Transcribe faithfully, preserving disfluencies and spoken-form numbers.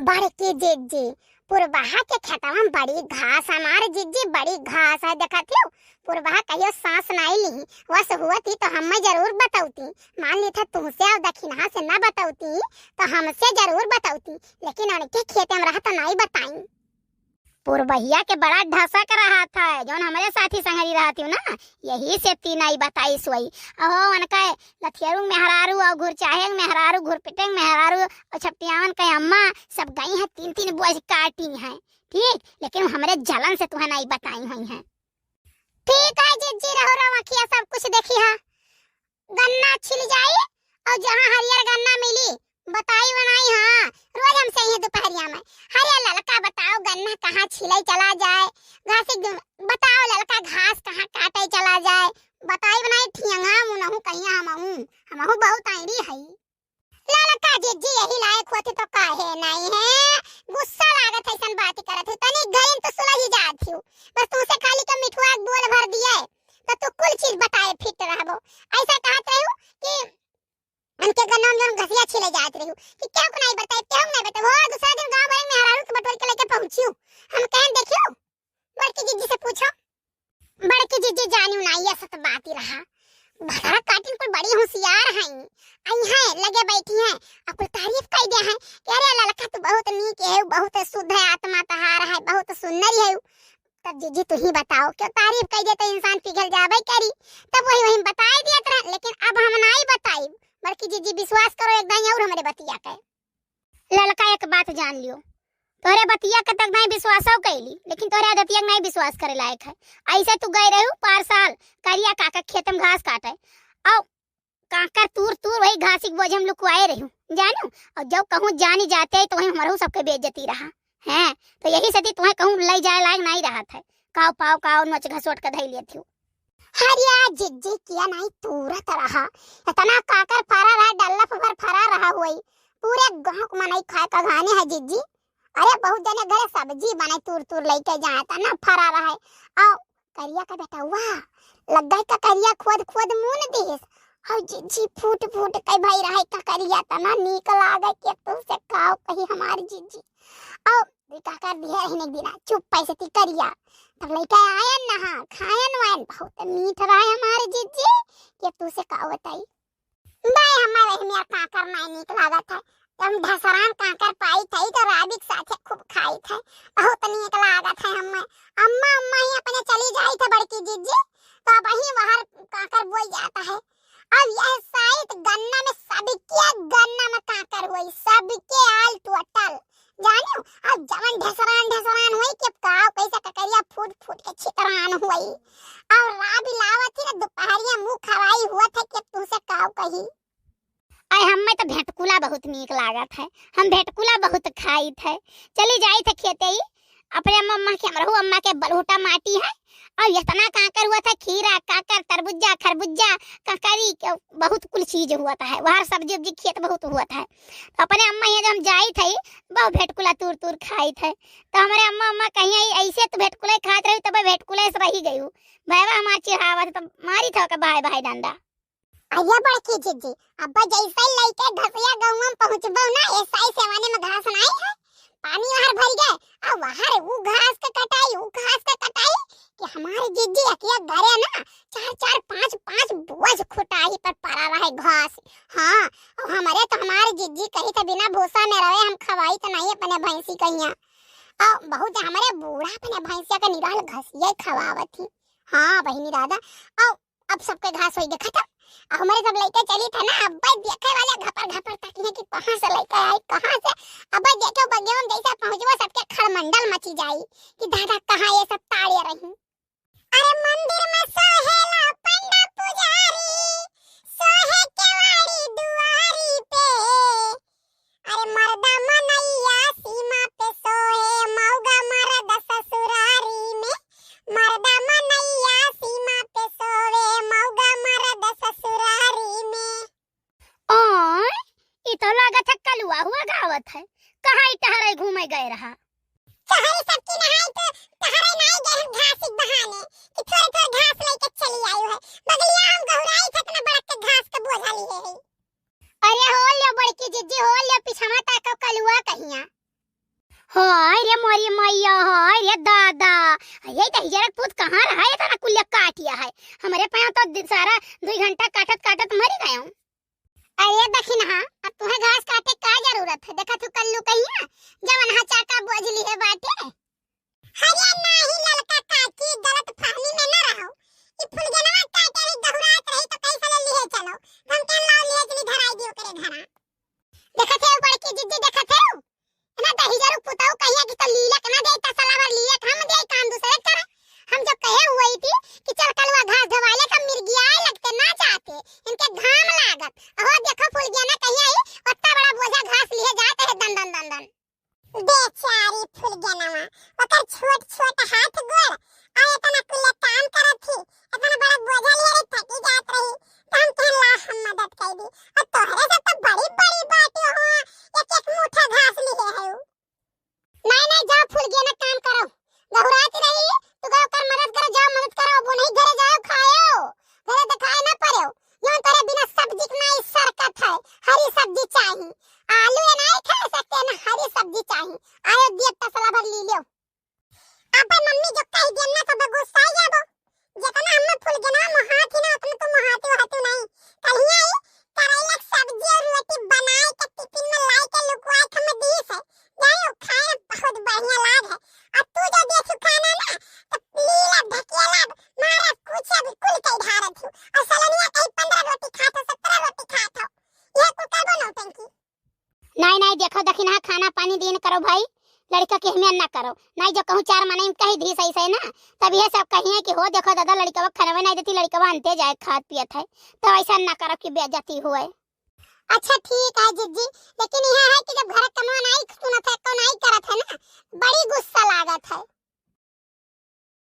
बड़की जिज्जी, पुरबहा के खेतवा में बड़ी घास, हमार जिज्जी, बड़ी घास है, देखत हियो, पुरबहा कहियो सांस नाई ली, वस हुवत ही तो हम्मे जरूर बतौती। मान ली था तुमसे और दखिनहा से ना बतौती, तो हमसे जरूर बतौती, लेकिन उनके खेते में रहा तो नाई बताई। पुरबहिया के बड़ा ढसक रहा था, जौन हमरे साथी संगरी रहत हियो ना, यही से ती नाई बताई सोई। अहो, उनका लथियरू मेहरारू और घुरचाहे मेहरारू, घुरपिटे मेहरारू और छपटियावन के अम्मा सब गई हैं, तीन तीन बोझ काटी हैं, ठीक, लेकिन हमरे जलन से तुहें नाई बताई हुई हैं। ठीक है जिज्जी, रहो रहो, अखिया सब कुछ देखी है। गन्ना छिल जाई और जहाँ हरियर गन्ना मिली, बताई बनाई, हाँ, रोज हमसे यही दुपहरिया में, "अरे ललका, बताओ गन्ना कहाँ छिले चला जाए, घासी ग-, बताओ ललका, घास कहाँ काटे चला जाए, बताई बनाई ठियंगा मुनहु कहिया हमहू, हमहू बहुत आईरी हई।" ललका जिज्जी यही लायक होती तो काहे नहीं है, गुस्सा लागत है ऐसन बात करत है, तनी गई तो सुलझ जात हियो, बस तुमसे खाली के मिठुआ के बोल भर दिए तो तू कुल चीज बताए फिट रहबो। ऐसा कहत रहू कि उनके गन्ना में जौन घसिया छिले जात रहू कि केहू को नहीं बताए, केहू को नहीं बताए। वो दूसरा दिन गाँव भर में मेहरारू के बटोर के लेके पहुँचियो। हम कहन देखियो, बड़की जिज्जी से पूछो। बड़की जिज्जी जानियो ना, ये सत बात ही रहा। भदरा काटिन कुल बड़ी होशियार हैं। आई हैं, लगे बैठी हैं, और कुल तारीफ कई दे हैं कि "अरे ललका, तू बहुत नीक है, बहुत शुद्ध है, आत्मा तहार है, बहुत सुंदर है।" तब जिज्जी तू ही बताओ, क्यों तारीफ कई दे तो इंसान पिघल जाबे करी। तब वही वही बताई दियत रहे, लेकिन अब हम नाई बताई, बड़की जिज्जी विश्वास करो एक दाई और हमरे बतिया के। ललका एक बात जान लियो, तोहरे बतिया के तक नाई विश्वासो कैली, लेकिन तोहरे आदतिया के नाई विश्वास करे लायक है। ऐसे तू गए रहू पार साल करिया काका खेत में घास काटे, और काकर तूर तूर वही घासी के बोझे में लुकवाए रहू, जानू, और जब कहूँ जानी जाते तो वही हमारू सबके बेइज्जती रहा। हैं, तो यही से ती तुम्हें कहूँ ले जाए लायक नाई रहत है, काव पाव काव नोच घसोट के धई लेत हो। हरिया जिज्जी किया नाई तूरत रहा, इतना काकर फरा रहा, डल्लफ भर फरा रहा हुई, पूरे गाँव के मनई खाए का घाने है जिज्जी। अरे बहुत जने घरे सब्जी बने तूर तूर लेके जाए, इतना फरा रहा है। और करिया का बेटवा लग गए ककरिया खोद खोद मुन देस। और जिज्जी फूट फूट के भई रहे ककरिया, तना नीक लागे कि तुमसे काव कही हमार जिज्जी। और काकर दिहे रहने एक दिना चुप पैसे ती करिया। तब लइका आयन नहा खायन वायन, बहुत मीठ रहे हमार जिज्जी, कि तुमसे काव बताई। बाय हमार वही मेर काकर नाई नीक लागत है। हम ढसरान काकर पाई थई तो राबिक साथे खूब खाई थे, बहुत नीक लागत है हमें। अम्मा, अम्मा ही अपने चली जाई थे बड़की जिज्जी, तो अब वही बाहर काकर बोई जाता है। अब यह साइत गन्ना में सबके गन्ना में काकर हुई, सबके all total। जानियो, अब जवन ढसरान ढसरान हुई कि अब काव कैसे ककरिया फूट फूट के छितरान हुई। और राबी लावत ही ना दुपहरिया मुँह खवाई हुआ था कि अब तुमसे काव कही। आय, हमें तो भेटकुला बहुत नीक लागत है, हम भेटकुला बहुत खाइत है। चली जाइत है खेते ही, अपने अम्मा के, हमरहू अम्मा के बलहुटा माटी है, और इतना काकर हुआ था, खीरा, काकर, तरबुज्जा, खरबुज्जा, ककरी के बहुत कुल चीज हुआ था, वहाँ सब्जी उब्जी खेत बहुत हुआ था। तो अपने अम्मा यहाँ जब हम जाइत है, बहुत भेटकुला तूर तूर खाइत है। तो हमारे अम्मा, अम्मा कहीं आई, "ऐसे तो भेटकुला खात रही, तब भेटकुला से रही गई हूँ।" भाई हमार चिढ़ावत, तो मारी था का भाई, भाई डंडा। अरे बड़की जिज्जी, अब्बा जैसे लइके घसिया गौवा में पहुँचबो ना, ऐसा ही सेवाने में घास नाई है, पानी वहार भर गए, आ वहार ऊ घास के कटाई, ऊ घास के कटाई, कि हमारी जिज्जी अकिया घरे ना चार चार पाँच पाँच बोझ खुटाई पर पड़ा रहे घास। हाँ, और हमारे तो हमारी जिज्जी कही थे बिना भूसा में रहे, हम खवाई तो नहीं अपने भैंसी कहिया। और बहुत हमारे बूढ़ा अपने भैंसिया के निराल घसिया खवावत ही। हाँ बहिनी दादा, और अब सबके घास होई देखा था। अब हमारे सब लइका चली था ना, अब भाई देखे वाले घपर घपर तकिहे कि कहाँ से लइका आई, कहाँ से। अब भाई देखे बगिया में जैसे पहुँचबो, सबके खड़मंडल मची जाई कि दादा कहाँ ये सब ताड़े रही। अरे मंदिर में सोहेला पंडा पुजारी, सोहे केवाड़ी दुआरी पे। अरे मर्दा मनैया सीमा पे सोए, मौगा मर्द ससुरारी में। मर्दा मनैया सीमा पे सोए, मौगा मर्द ससुरारी में। ओए, ई तो लागत है कलुआ हुआ गावत है। कहाँ ई टहरे घूमे गए रहा? टहरे सबकी नहाई तो टहरे नाई गए हम घासिक बहाने कि थोड़े थोड़े घास लेके चली आई है। बगलिया हम गहुराई थे, इतना बड़क के घास के बोझा लिए है। अरे हो लियो बड़की जिज्जी, हो लियो, पिछवा ताको कलुआ कहिया। हाय रे मोरी मैया, हाय रे दादा, ये दहिजरक पूत कहाँ रहा है, इतना कुल्ले काटिया है। हमरे पाँव तो दि-, सारा दुइ घंटा काटत काटत मरी गयो। अरे दखिनहा, अब तुहे घास काटे का जरूरत है? देखत हू कल्लू कहिया जवन हा चाका बोझ लिहे बाटे। अरे नाही ललका काकी, गलत फहमी में न रहो। ई फुलगेनवा काटे रही, गहुरात रही तो कैसे ले लिहे चलो। हम कहन लाओ लिहे चली धराई दी ओकरे घरा। देखत है बड़की जिज्जी, देखत है ना दहिजरू पुतऊ कहिया कि तो लीलक ना दे, तसला भर लिए हम दे, काम दूसरे करे। हम जब कहे हुई थी कि चल कलवा घास धोवाले तो मिर्गियाए लगते ना चाहते, इनके घाम लागत। अहो देखो फुलगेना कहिया ही ओत्ता बड़ा बोझा घास लिए जात है दन दन दन दन। बेचारी फुलगेनवा, ओकर छोट छोट हाथ गोड़, आ इतना कुल्ला काम करत थी, इतना बड़ा बोझा लिए रही, थकी जात रही, तो हम कहन ला हम मदद कर दी। और तोहरे से तो बड़ी बड़ी बात हो, एक एक मुट्ठा घास लिए है उ। नहीं, नहीं, जाओ फुलगेना काम करो। गहुरात रही, तू गो कर मदद करो, जाओ मदद करो, वो नहीं घरे जाओ खाओ, घरे दिखाए ना पड़ो। जौन तोरे बिना सब्जी के नाई सरकत है, हरी सब्जी चाही। आलू ये नाई खा सकते ना, हरी सब्जी चाही। आयो दिए तसला भर ली लो। अपन मम्मी जो कह दिया ना सब गुस्सा ही जाबो। जितना हम फुलगेना मोहात ही ना, उतना तू मोहाती होती नहीं। कल ही आई, करैला के सब्जी और रोटी बनाए के टिफिन में लाई के लुकवाए के हमें दी से। जाओ, खाए में बहुत बढ़िया लाग है। और तू जो दे चुका ना ना, तो लीला ढकेला मारा कुछ भी कुल के ढारत हूँ। और सलनिया कहीं पन्द्रह रोटी खात हो, सत्रह रोटी खात हो। यह कुल करबो नौटंकी। नहीं, नहीं, देखो दखिनहा, खाना पानी दीन करो भाई, लड़का के अहमियत ना करो। नहीं जो कहूँ चार मनई कही दी सही सही ना, तब ये सब कहिए कि हो देखो दादा, लड़कवा खनवे नहीं देती, लड़कवा अंते जाए खात पियत है, तो ऐसा ना करो कि बेइज्जती हुए। अच्छा ठीक है जिज्जी, लेकिन यह है कि जब घर कमवा नहीं